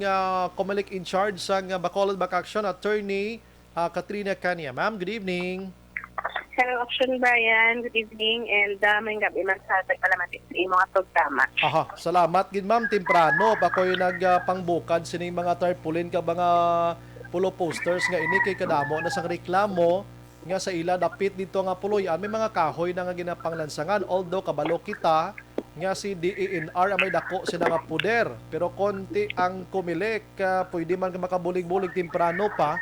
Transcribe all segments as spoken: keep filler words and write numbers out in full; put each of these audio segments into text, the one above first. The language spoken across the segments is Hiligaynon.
ah, Comelec in charge sang, ah, Bacolod Back Action, Attorney, ah, Katrina Cania. Ma'am, good evening. Hello, Action Brian. Good evening, and, ah, maayong gabi man sa tagpalamati sa imong programa. Aha, salamat gid, ma'am. Temprano pa ko'y nag, ah, pangbukad sining mga tarpaulin kag mga polo posters nga ini kay kadamo na sang reklamo nga sa ila dapit dito nga puloy-an may mga kahoy na nga ginapanglansangan, although kabalo kita nga si D E N R ang may dako sila nga poder, pero konti ang Comelec, ah, pwede man nga makabulig-bulig temprano pa.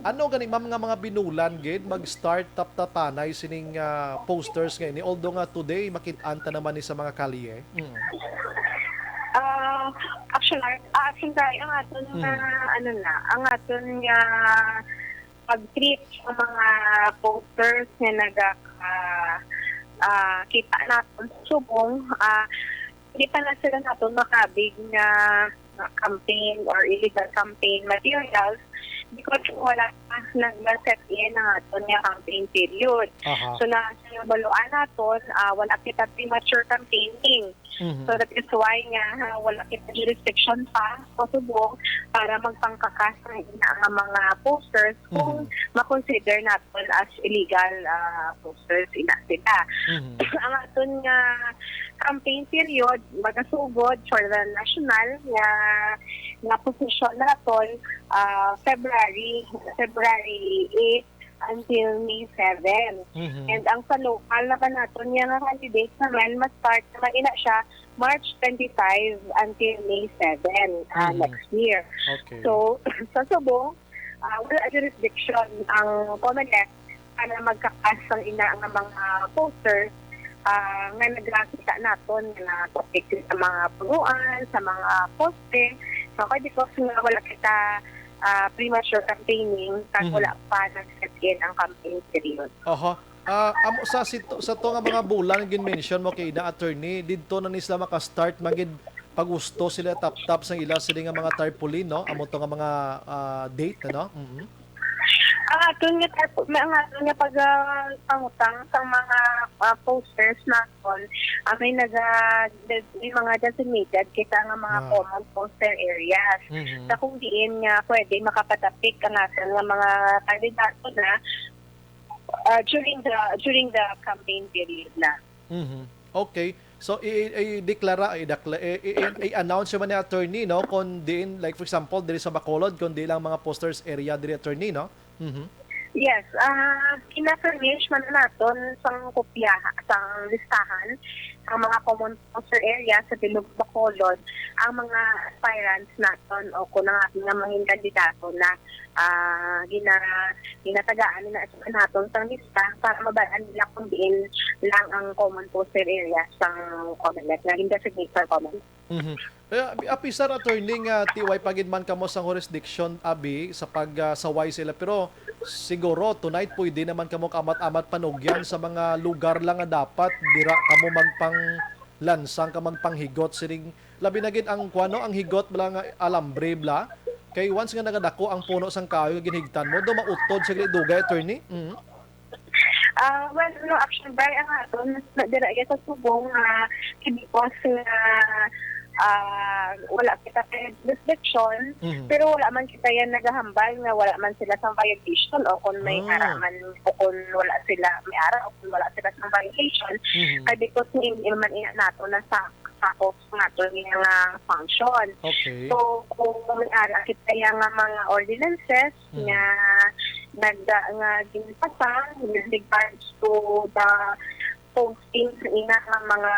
Ano gani, ma'am, nga mga binulan gid mag-start taptatanay sining, ah, posters nga ini? Although nga today makit-an ta naman ni sa mga kalye. Mm. Ah, action art, ah, action tayo ang aton nga, Mm. ano na, ang aton nga pag-treat sa mga posters nga naga-, ah, ah, kita naton sa subong, ah, hindi pa na sila naton makabig nga, nga campaign or illegal campaign materials because wala pa nag-set in ang aton nga campaign period. Aha. So, na sa baluan naton, ah, wala kita premature campaigning. Mhm. So, that is why nga, ha, wala kita jurisdiction pa sa subong para magpangkakas ng ina nga mga posters kung Mhm. ma-consider naton as illegal, ah, posters ina sila. Mhm. Ang aton nga campaign period magasugod for the national nga, nga position naton, ah, February, February eight until May seven. Mhm. And ang sa local na ba naton nga candidate naman, ma-start naman ina siya March twenty-five until May seven, ah, Mhm. next year. Okay. So, sa subong, ah, wala jurisdiction ang Comelec para magkakas sang ina nga mga posters, ah, nga nagakita naton nga topic sa mga punuan, sa mga poste. So, kay because nga wala kita, ah, premature campaigning, kag Mhm. wala pa nag-set in ang campaign period. Oho. Ah, amo sa sito-, sa to nga mga bulan nga gin-mention mo kay na, attorney, didto na ni sila maka-start man gid pag-usto sila taptap sang ila sila nga mga tarpaulin, no? Amo to nga mga, ah, date, ano? Mhm. Ang aton nga tarp-, may, ang aton nga pag, ah, pangutang sa mga, ah, posters naton, ah, may naga-, may mga designated kita nga mga Ah. common poster areas. Mhm. Sa kung diin nga pwede makapatapik ang aton nga mga kandidato na, ah, during the, during the campaign period na. Mhm. Okay. So, i-, i-, i-deklara, i-dekla-, i-, i-, i-announce naman ni attorney, no? Kung diin, like, for example, diri sa Bacolod, kung di lang mga posters area diri, attorney, no? Mhm. Yes, ah, gina-furnish man naton sang kopya, sang listahan, ang mga common poster area sa Bilog Bacolod, ang mga aspirants naton o kung ang aton nga mga kandidato na, ah, gina-, ginatagaan na sa naton sang lista para mabal-an nila kung diin lang ang common poster area sang Comelec, nga gin-designate for Comelec. Mhm. Eh, abi, apisar, attorney, nga tiway pa gid man kamo sa jurisdiction, abi, sa pag, ah, saway sila. Pero siguro, tonight, pwede naman kamo kaamat-amat panugyan sa mga lugar lang nga dapat dira kamo magpanglansang ka magpanghigot sining, labi na gid ang, kuwano, ang higot bala nga alambre bala. Kay once nga nagadako ang puno sang kahoy nga ginhigtan mo, do mautod sa gali dugay, attorney. Mhm. Ah, well, no, action by ang aton na dira iya sa subong nga kay because nga, ah, wala kita kay jurisdiction, Mhm. pero wala man kita yan nagahambal nga wala man sila sa violation o kung may Ah. ara man o kung wala sila may ara o kung wala sila sa violation, Mhm. kay because hindi man ina nato na sa sakop nato niya nga function. Okay. So, kung may ara kita iya nga mga ordinances Mhm. nga nag-, nga ginpasa with regards to the posting sa ina nga mga,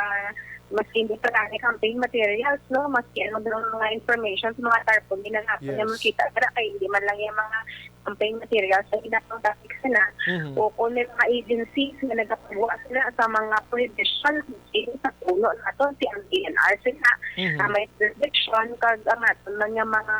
maski hindi pa lang campaign materials, no? Maski ano daw mga information sa mga tarpaulin na nato niya Yes. makita, pero kay hindi man lang yung mga campaign materials sa ina pang topics na. Mhm. O kung may mga agencies nga nagapagawa sila sa mga prohibition, sa puno nato, si ang D N R sila, Mhm. na may jurisdiction, kag ang aton man nga mga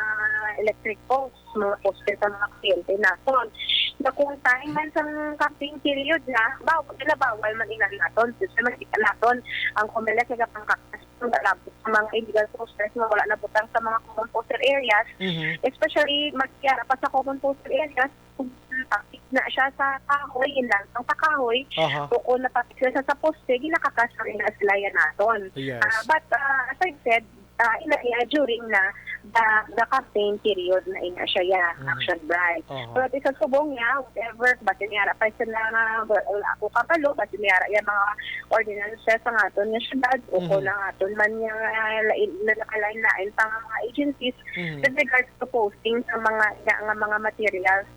electric poles, mga poste sa mga kliyente naton. Na kung time man sa campaign period na, baw-, ginabawal man ina naton. Kasi makita naton, ang Comelec nagapangkakas kung nalabot sa mga illegal posters nga wala nabutang sa mga common poster areas, Mhm. especially magkiara pa sa common poster areas, kung taktik na siya sa kahoy, yun lang, ang sa kahoy, Aha. o kung nataktik siya sa, sa poste, ginakakas ang ina sila yan naton. Yes. Ah, but, ah, as I said, ah, ina, ina, during na, the, the campaign period na ina siya, ya, Mhm. Action Bright. Aha. Pero di sa subong niya, whatever, basi may ara pa sila nga, wala ako kabalo, basi may ara ya mga ordinances sa aton nga syudad, o Mhm. kung ang aton man nga, ah, lain, na nakalain-lain pa nga mga agencies Mhm. with regards to posting sa mga, nga, nga mga materials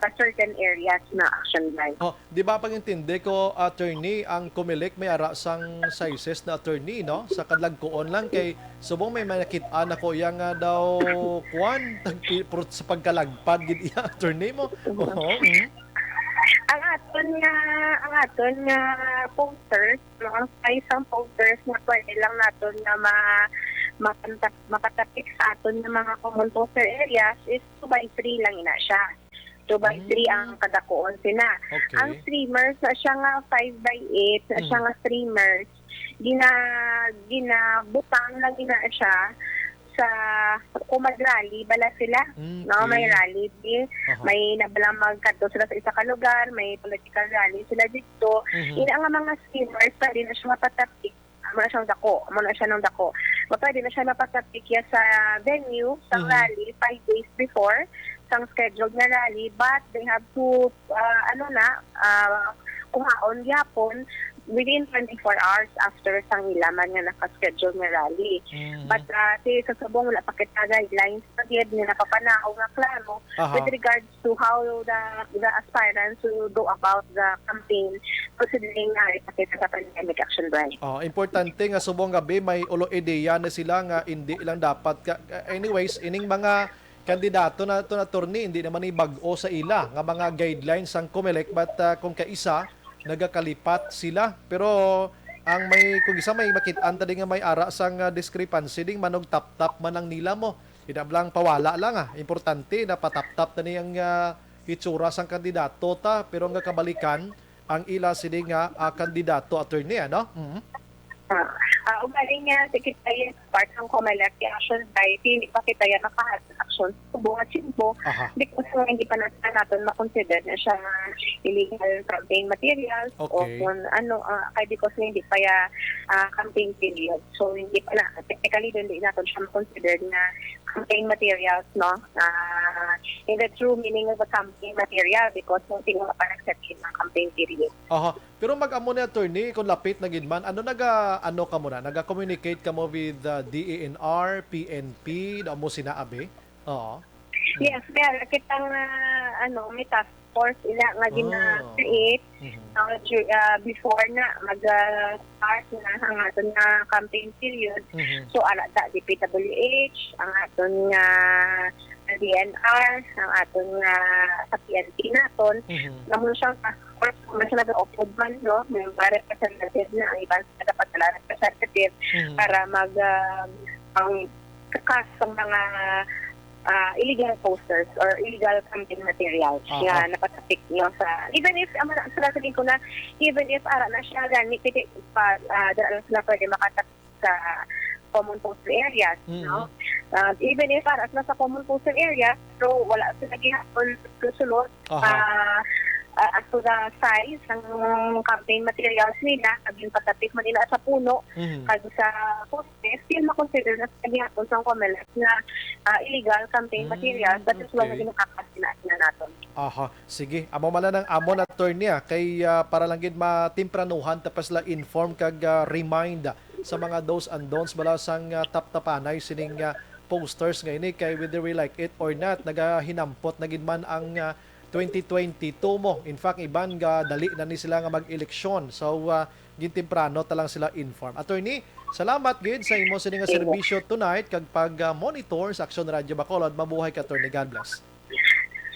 sa certain areas na Action Bright. Oh, di ba pag-intindi ko, attorney, ang Comelec may ara sang sizes na, attorney, no? Sa kadlagkuon lang kay subong may nakit-an ako iya nga daw kuan, tagpi-, pro-, sa pagkalagpad gid iya, attorney mo. Oo, mm. Ang aton nga, ang aton nga posters, no, ang size sang posters nga pwede lang naton nga ma-, makanta-, makatapik sa aton nga mga common poster areas is two by three lang ina siya. Two by three Mm. ang kadakuon sina. Okay. Ang streamers na siya nga five by eight, na siya Mm. nga streamers, gina-, ginabutang lang ina siya sa kung mag-rally bala sila, Mm, no? May okay. rally di, Aha. may nabalang magkadto sila sa isa ka lugar, may political rally sila dito. Mhm. Ina nga mga streamers, pwede na siya mapatapik. Amo na siyang dako, amo na siya ng dako. Ma-, pwede na siya mapatapik ya sa venue, sa Mhm. rally, five days before, sang scheduled nga rally, but they have to, ah, ano na, ah, kuhaon gyapon within twenty-four hours after sang ila man nga naka-schedule nga rally. Mhm. But, ah, si sa subong, wala pa kita guidelines pa gid nga napapanaw nga klaro Aha. with regards to how the, the aspirants will go about the campaign considering nga ipakita sa pandemic action, Brian. Oh, importante nga subong gabi may ulo ideya na sila nga hindi lang dapat ka, anyways, ining mga kandidato na to, attorney, hindi naman ni bag-o sa ila nga mga guidelines sang Comelec, but, ah, kung kaisa nagakalipat sila, pero ang may, kung isa may makit-an ta di nga may ara sang, ah, discrepancy ding manog tap-tap man ang nila mo. Ina lang pawala lang, ah. Importante na pataptap na ni ang, ah, hitsura sang kandidato ta, pero nga kabalikan ang ila sini nga, ah, kandidato, attorney, ano? Mhm. Ah, ah, ugaling nga, Secretary, part ng Comelec, the action by, hindi pa kita yan makahat action sa Subo nga Chimbo, Aha. because nga hindi pa natin natin makonsider na siya nga illegal campaign materials o Okay. kung ano, ah, kay because nga hindi pa ya, ah, campaign period. So, hindi pa na, technically, hindi natin siya makonsider na campaign materials, no? Ah, in the true meaning of a campaign material because hindi nga pa nag-set in ang campaign period. Aha. Pero mag-amo ni attorney, kung lapit na gid man, ano naga, ano ka mo na? Naga-communicate ka mo with, uh, D E N R, P N P, na mo sina abi? Oo. Yes, pero kita nga, ano, may task force ila nga Oh. gina-create, Mhm. uh, ju-, uh, before na mag, uh, start na ang aton nga campaign period. Mhm. So, ara ta, D P W H, ang aton nga D E N R, ang aton nga sa P N P naton. Mhm. Amo siyang task force, kung mas nag-upload man, no? May mga representative na ang iban sa dapat na representative Mhm. para mag, ah, ang kakas sa mga, ah, illegal posters or illegal campaign materials Aha. nga nakatapik, no, sa, even if, ang mga, sa sabi ko na, even if ara na siya, gani, pwede pa, ah, dala lang sila pwede makatapik sa common poster areas, Mm. no? Ah, even if ara sila sa common poster areas, pero wala sila gihapon susunod, Aha. ah, ah, as to the size ng campaign materials nila, kag yung patapik man nila sa puno, Mhm. kag sa poste, still makonsider na sila gihapon sa Comelec nga, ah, illegal campaign Mm, materials, that is why okay. naging nakakasina-sina naton. Aha. Sige, amo man lang ang amon, attorney, ah, kay, ah, para lang gid matempranuhan ta pa sila inform kag, ah, remind sa mga do's and don'ts bala sang, ah, taptapanay sining, ah, posters nga ini kay whether we like it or not, nagahinampot na gid man ang, ah, twenty twenty-two mo. In fact, iban nga dali na ni sila nga mag-eleksyon. So, ah, gintemprano ta lang sila inform. Attorney, salamat gid sa imo sini nga Sige. serbisyo tonight kag pag, ah, monitor sa Aksyon Radyo Bacolod. Mabuhay ka, attorney. God bless.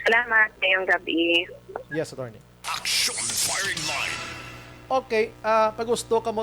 Salamat, ngayong gabi. Yes, attorney. Action Firing Line. Okay, ah, pag gusto ka mo